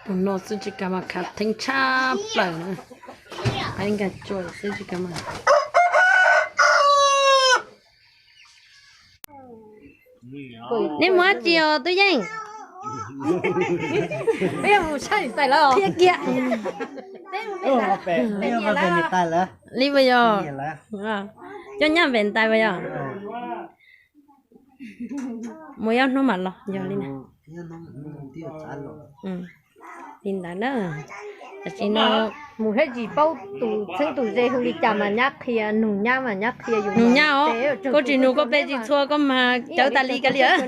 Tus no xwb tsis kav mas khav theeb tshaj plaws na. Qaib nkag tsua xwb tsis kav mas. Nej mus dab tsi os Tub Yeej? Qhia kiag. Li puas yog? Coj nyab pem ntais puas yog? Mus ib hnub mam los yog li na. Li ntawd na. Tam sim no mus thiab tsis paub tus txheeb tus ze hu li cas mas nyab qhia, nug nyab mas nyab qhia yus. Nug nyab os, koj tsis nug koj pe tsis txhua koj mas cawv tas li kav liam.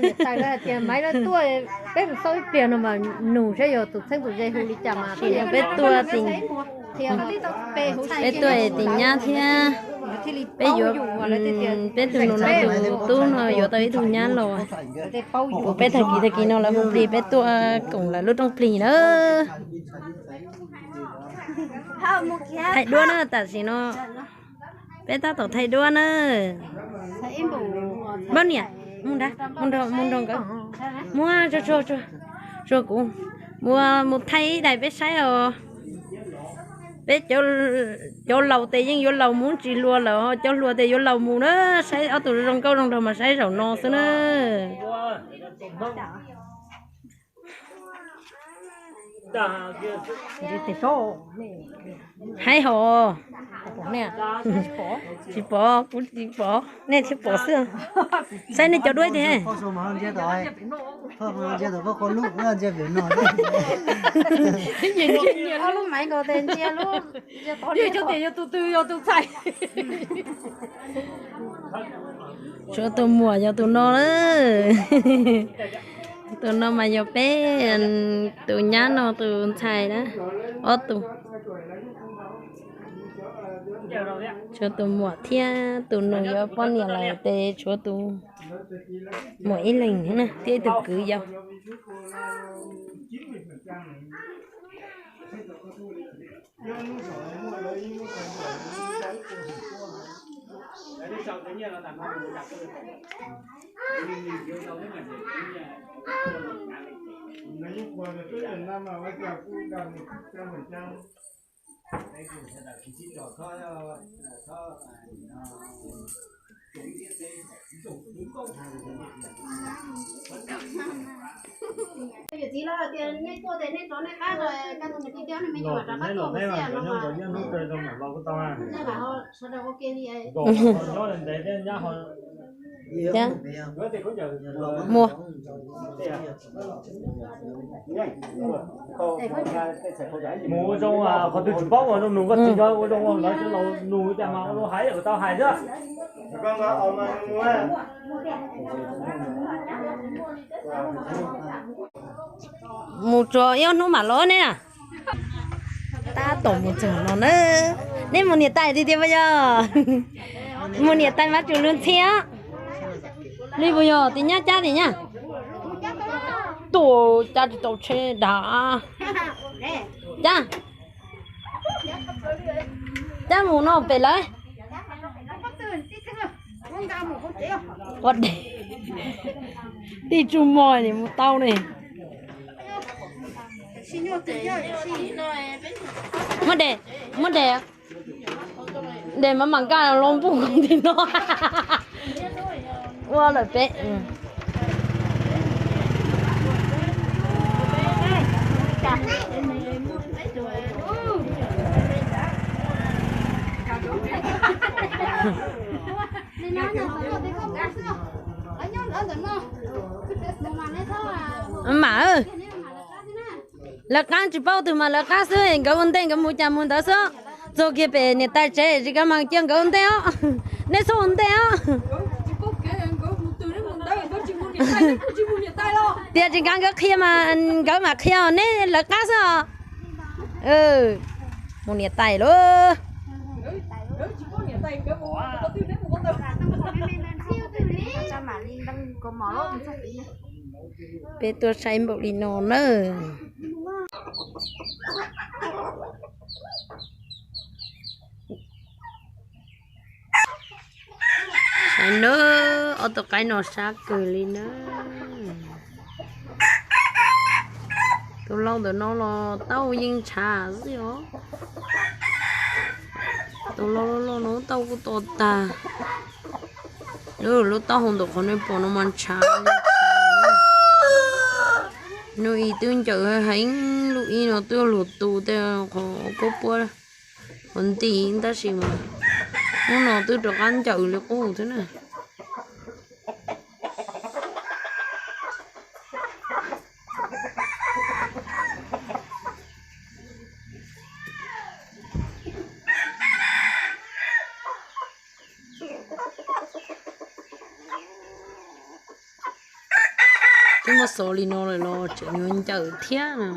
Tias Maiv lawv tuaj, peb mus xauj ib pliag no mas nug saib yog tus txheeb tus ze hu li cas mas peb tuaj tim, peb tuaj tim nyab thiab. Peb yuav, peb tus nus no tus tub no yuav tau ib tug nyab los. Peb tag kis tag kis no lawv hu plig peb tuaj koom lawv lub rooj plig na. Thaij duab na, tam sim no peb tab tom thaij duab na. Npab niam, mus nrog, mus nrog nkawd, muab tsuag tsuag kuv, mus, mus thaij ib daim peb saib os. Peb cov laus tes yeej yuav laus mus tsis hluas lawm, cov hluas tes yuav laus mus na. Saib ob tug zoo nkauj zoo nraug mas saib zaum no xwb na. Haib hos. Tsis pom, kuv tsis pom, nej thiaj pom xwb. Saib nej cov duab tiag. Tshuav tus muam yog tus no na. Tus no mas yog peb tus nyab no tus ntxhais na, ob tug. Tshuav tus muam thiab tus nus yuav poj niam lawm ces tshuav tus muam ib leeg thiab ib tug kwv yau. Mus, mus ua zoo, qhov twg tsis paub ua zoo nug koj txiv, ua zoo ua lawv cov laus nug cas mas ua zoo hais kom tau hais xwb. Mus tsuas ib ob hnub mam los ne. Tab tom mus txog no na. Nej mus niam tais tiag tiag puas yog? Mus niam tais mas tsum lub ntxhiab. Li puas yog tim nyab cab tim nyab? Tuaj cab tsis tau tsheb dag. Cab, cab mus no pem lawv. Ua de, tij tsuj mog mus tau ne. Muab de, muab de, de mas mam nkaj los npuj koom tim no. Ua lawm peb. Mam, lawv qab tsis paub twg mas lawv qab xwb, nkawd ua ntej nkawd mus cas mus ntawd xwb. Txog kiag pem niam tais tsev tsis kav mas cia nkawd ua ntej os. Nej txhob ua ntej os. Tias tsis kav nkawd qhia mas nkawd mam qhia, neb lawv qab xwb os. Mus niam tais lauj. Peb tuaj saib npaum li no na. Saib na, ob tug qaib no sab kawg li na. Tus lau ntawm no los tau yeej ntshav xwb os. Tus lau loj loj no tau kuj to tag. Lub taub hau ntawm qhov nej pom no mas ntshav. Nub ib twb ncaws heev, lub ib no twb luag tu tej qhov kub puab, qhov nti tab sis mas hnub no twb rov qab ncaws li qub thiab na. Twb muab xov li no lawm los tseem yuav ncaws thiab na.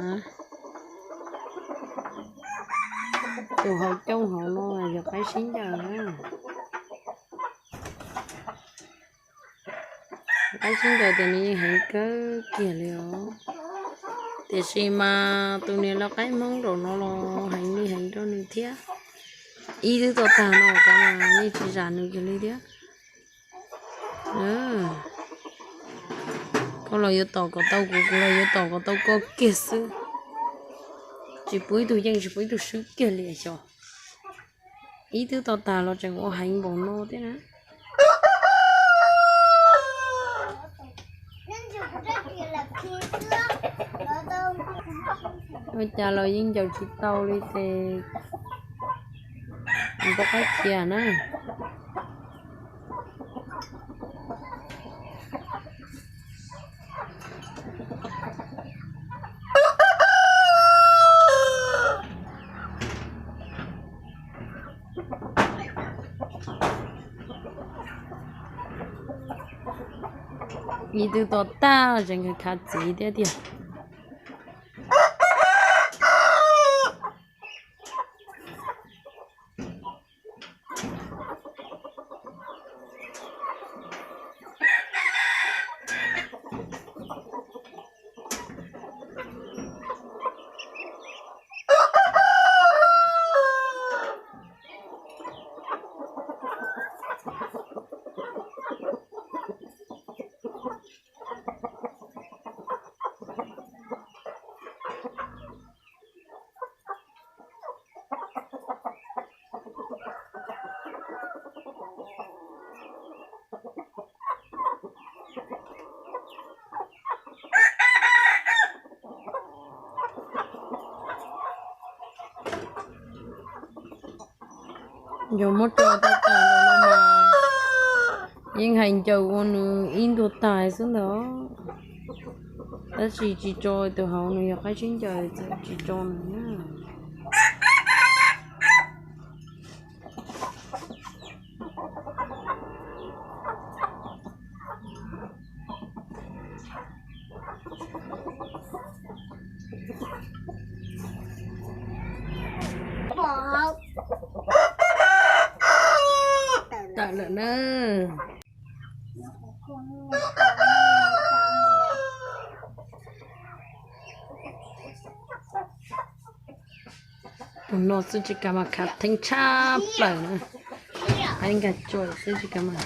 Tus hauv coob hauv no yog qaib sib ncaws na. Qaib sib ncaws tias nws yeej heev kawg kiag li os. Tiam sis mas tus niam lau qaib Hmoob zaum no los heev li heev rau nws thiab. Ib twb to tag no kav mas yeej tsis zam nws kiag li thiab. Koj los yuav tom kom tau kuv, kuv los yuav tom kom tau koj kiag xwb. Tsis pub ib tug yeej tsis pub ib tug swb kiag li xyov. Ib twb to tag los tseem ua heev npaum no thiab na. Ua cas los yeej ncaws tsis tau li ces npau qaib khiav na. Ib twb to tag tseem khav txiv thiab tiag. Yog muab tso tau tas ntawm no mas yeej hais ncaws ua nws ib ntuag tas xwb ntag. Tab sis tsis tso tus hauv nws yog qaib sib ncaws txawm tsis tso nws na. Tawm lawm na. Tus no xwb tsis kav mas khav theeb tshaj plaws na. Qaib nkag tsuas xwb tsis kav mas.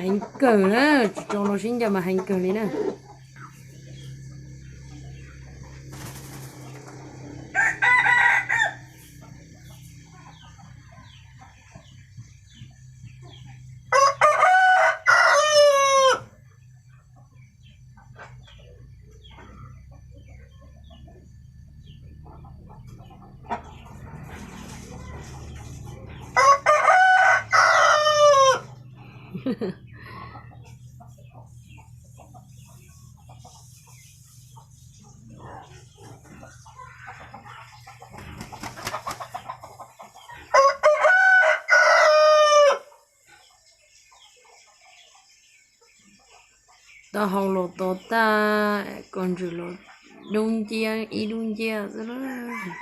Heev kawg na, tsis tso no sib ncaws mas heev kawg li na. Taub hau los to tag, kos ntswg los dub nciab ib dub nciab xwb lawm.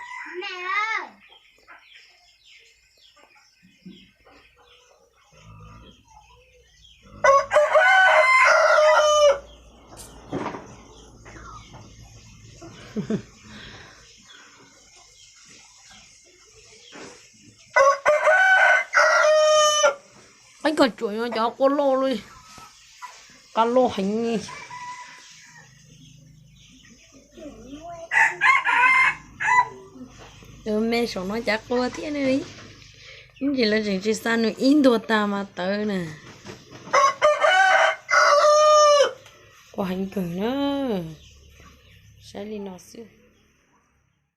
Qaib kag tsuam yog cov qua loj li, qua loj heev. Me saum no cas qua thiab ne. Ib ntsis lawv tseem tsis xa nws ib ntuag tag mas tawv na. Qua heev kawg na. Saib li no xwb.